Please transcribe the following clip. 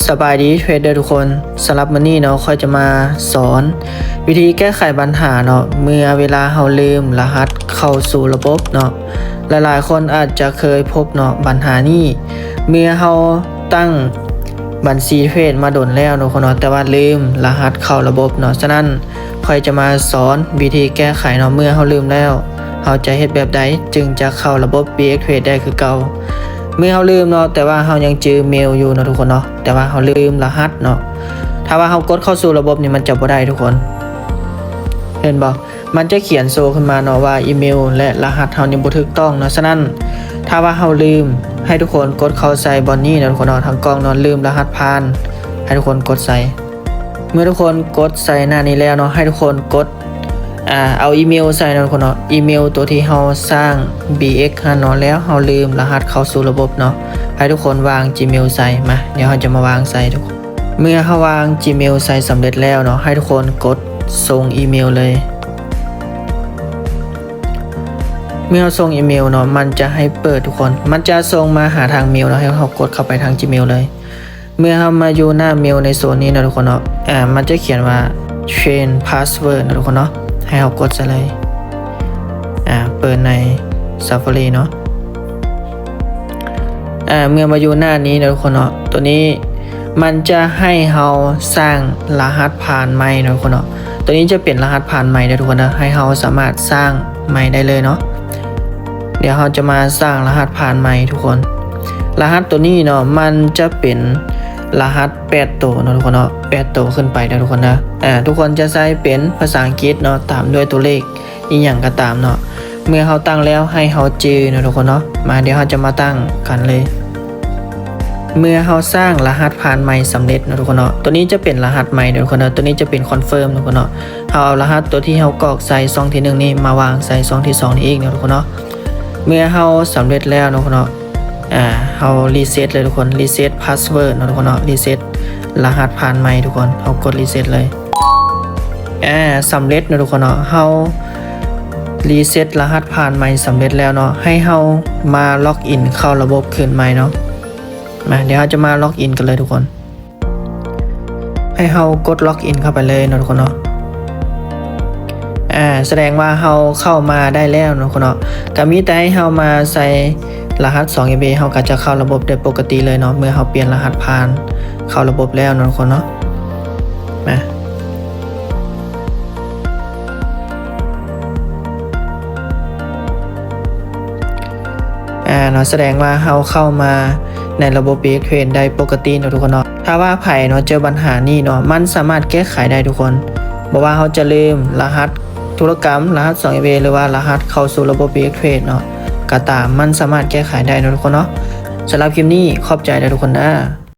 ສະບາຍດີເທຣດເດີທຸກຄົນ, ສຳລັບມື້ນີ້ເນາະ ຂ້ອຍຈະມາສອນວິທີແກ້ໄຂບັນຫາເນາະ ເມື່ອເວລາເຮົາລືມລະຫັດເຂົ້າສູ່ລະບົບເນາະ. ຫຼາຍໆຄົນອາດຈະເຄີຍພົບເນາະບັນຫານີ້ ເມື່ອເຮົາຕັ້ງບັນຊີເທຣດມາດົນແລ້ວເນາະ ແຕ່ວ່າລືມລະຫັດເຂົ້າລະບົບເນາະ. ສະນັ້ນ ຂ້ອຍຈະມາສອນວິທີແກ້ໄຂເນາະ ເມື່ອເຮົາລືມແລ້ວ ເຮົາຈະເຮັດແບບໃດຈຶ່ງຈະເຂົ້າລະບົບ ບີເອັກເທຣດ ໄດ້ຄືເກົ່າ. ເມື່ອເຮົາລືມເນາະ ແຕ່ວ່າເຮົາຍັງຈື່ເມວຢູ່ເນາະທຸກຄົນເນາະ, ແຕ່ວ່າເຮົາລືມລະຫັດເນາະ. ຖ້າວ່າເຮົາກົດເຂົ້າສູ່ລະບົບນີ້ ມັນຈະບໍ່ໄດ້ທຸກຄົນ. ເຫັນບໍ່? ມັນຈະຂຽນໂຊຂຶ້ນມາເນາະວ່າອີເມວ ແລະ ລະຫັດເຮົານີ້ບໍ່ຖືກຕ້ອງເນາະ. ສະນັ້ນ ຖ້າວ່າເຮົາລືມ ໃຫ້ທຸກຄົນກົດເຂົ້າໃສ່ບ່ອນນີ້ເນາະທຸກຄົນເນາະ, ທາງກ້ອງເນາະ, ລືມລະຫັດຜ່ານ ໃຫ້ທຸກຄົນກົດໃສ່. ເມື່ອທຸກຄົນກົດໃສ່ໜ້ານີ້ແລ້ວເນາະ ໃຫ້ທຸກຄົນກົດ ອ່າ ເອົາອີເມວໃສ່ເນາະທຸກຄົນເນາະ, ອີເມວຕົວທີ່ເຮົາສ້າງ ບີເອັກ ຫັ້ນເນາະ, ແລ້ວເຮົາລືມລະຫັດເຂົ້າສູ່ລະບົບເນາະ. ໃຫ້ທຸກຄົນວາງ Gmail ໃສ່. ມາ ດຽວເຮົາຈະມາວາງໃສ່ທຸກຄົນ. ເມື່ອເຮົາວາງ Gmail ໃສ່ສຳເລັດແລ້ວເນາະ ໃຫ້ທຸກຄົນກົດສົ່ງອີເມວເລີຍ. ເມື່ອເຮົາສົ່ງອີເມວເນາະ ມັນຈະໃຫ້ເປີດທຸກຄົນ, ມັນຈະສົ່ງມາຫາທາງເມວເນາະ, ໃຫ້ເຮົາກົດເຂົ້າໄປທາງ Gmail ເລີຍ. ເມື່ອເຮົາມາຢູ່ໜ້າເມວໃນໂຊນນີ້ເນາະທຸກຄົນເນາະ, ອ່າ ມັນຈະຂຽນວ່າ Change Password ເນາະທຸກຄົນເນາະ, ໃຫ້ເຮົາກົດໃສ່ເລີຍ. ອ່າ ເປີດໃນ Safari ເນາະ. ອ່າ ເມື່ອມາຢູ່ໜ້ານີ້ເນາະທຸກຄົນເນາະ, ຕົວນີ້ມັນຈະໃຫ້ເຮົາສ້າງລະຫັດຜ່ານໃໝ່ເນາະທຸກຄົນເນາະ. ຕົວນີ້ຈະເປັນລະຫັດຜ່ານໃໝ່ເດີທຸກຄົນເດີ, ໃຫ້ເຮົາສາມາດສ້າງໃໝ່ໄດ້ເລີຍເນາະ. ດຽວເຮົາຈະມາສ້າງລະຫັດຜ່ານໃໝ່ທຸກຄົນ. ລະຫັດຕົວນີ້ເນາະ ມັນຈະເປັນລະຫັດແປດໂຕເນາະທຸກຄົນເນາະ, ແປດໂຕຂຶ້ນໄປເດີທຸກຄົນເດີ. ອ່າ ທຸກຄົນຈະໃຊ້ເປັນພາສາອັງກິດເນາະ ຕາມດ້ວຍຕົວເລກ ອີ່ຫຍັງກໍຕາມເນາະ. ເມື່ອເຮົາຕັ້ງແລ້ວໃຫ້ເຮົາຈື່ເນາະທຸກຄົນເນາະ. ມາ ດຽວເຮົາຈະມາຕັ້ງກັນເລີຍ. ເມື່ອເຮົາສ້າງລະຫັດຜ່ານໃໝ່ສຳເລັດເນາະທຸກຄົນເນາະ, ຕົວນີ້ຈະເປັນລະຫັດໃໝ່ເນາະທຸກຄົນເນາະ, ຕົວນີ້ຈະເປັນ confirm ເນາະທຸກຄົນເນາະ. ເຮົາເອົາລະຫັດຕົວທີ່ເຮົາກອກໃສ່ຊ່ອງທີໜຶ່ງນີ້ມາວາງໃສ່ຊ່ອງທີສອງນີ້ອີກເນາະທຸກຄົນເນາະ. ເມື່ອເຮົາສຳເລັດແລ້ວເນາະທຸກຄົນເນາະ, ອ່າ ເຮົາ reset ເລີຍທຸກຄົນ, reset password ເນາະທຸກຄົນເນາະ, reset ລະຫັດຜ່ານໃໝ່ທຸກຄົນ, ເຮົາກົດ reset ເລີຍ. ອ່າ ສຳເລັດເນາະທຸກຄົນເນາະ, ເຮົາ reset ລະຫັດຜ່ານໃໝ່ສຳເລັດແລ້ວເນາະ, ໃຫ້ເຮົາມາ log in ເຂົ້າລະບົບຄືນໃໝ່ເນາະ. ມາ ດຽວເຮົາຈະມາ log in ກັນເລີຍທຸກຄົນ. ໃຫ້ເຮົາກົດ log in ເຂົ້າໄປເລີຍເນາະທຸກຄົນເນາະ. ອ່າ ສະແດງວ່າເຮົາເຂົ້າມາໄດ້ແລ້ວເນາະທຸກຄົນເນາະ. ກໍມີແຕ່ໃຫ້ເຮົາມາໃສ່ລະຫັດສອງເອັຟເອ ເຮົາກໍຈະເຂົ້າລະບົບໄດ້ປົກກະຕິເລີຍເນາະ, ເມື່ອເຮົາປ່ຽນລະຫັດຜ່ານເຂົ້າລະບົບແລ້ວເນາະທຸກຄົນເນາະ. ມາ ອ່າ ເນາະ ສະແດງວ່າເຮົາເຂົ້າມາໃນລະບົບ ບີເອັກເທຣດ ໄດ້ປົກກະຕິເນາະທຸກຄົນເນາະ. ຖ້າວ່າໃຜເນາະເຈີບັນຫານີ້ເນາະ ມັນສາມາດແກ້ໄຂໄດ້ທຸກຄົນ, ບໍ່ວ່າເຮົາຈະລືມລະຫັດທຸລະກຳ, ລະຫັດສອງເອັຟເອ ຫຼືວ່າລະຫັດເຂົ້າສູ່ລະບົບ ບີເອັກເທຣດ ເນາະ ກໍຕາມ, ມັນສາມາດແກ້ໄຂໄດ້ເນາະທຸກຄົນເນາະ. ສຳລັບຄລິບນີ້ ຂອບໃຈເດີທຸກຄົນເດີ.